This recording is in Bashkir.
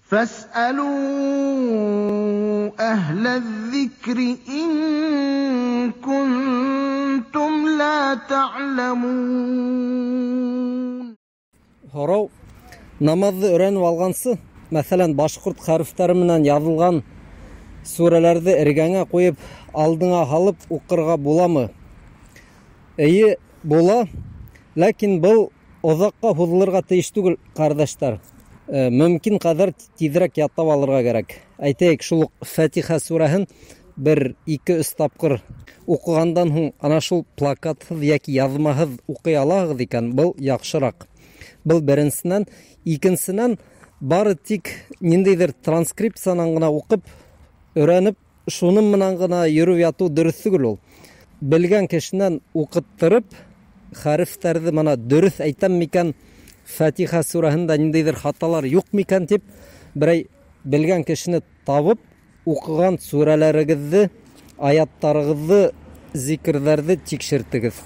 فاسألوا أهل الذكر إن كنتم لا تعلمون. Һорау: намаҙҙы өйрәнеп алғансы, мәҫәлән, башҡорт хәрефтәре менән яҙылған сүрәләрҙе эргәңә ҡуйып, алдыңа һалып уҡырға буламы? Эйе, була, ләкин был оҙаҡҡа һуҙылырға тейеш түгел, ҡәрҙәштәр. Мөмкин ҡәҙәр тиҙерәк ятлап алырға кәрәк. Әйтәйек, шул уҡ Фатиха сүрәһен бер, ике, өс тапҡыр уҡығандан һуң ана шул плакатһыҙ йәки яҙмаһыҙ уҡый алаһығыҙ икән, был яҡшыраҡ. Был беренсенән. Икенсенән, бары тик ниндәйҙер транскрипциянан ғына уҡып, өйрәнеп, шуның менән генә йөрөп ятыу дөрөҫ түгел ул. Белгән кешенән уҡыттырып, хәрефтәрҙе мына дөрөҫ әйтәм микән, Фатиха сүрәһендә ниндәйҙер хаталар юҡ микән тип, берәй белгән кешене табып, уҡыған сүрәләрегеҙҙе, аяттарығыҙҙы, зикерҙәрҙе тикшертегеҙ.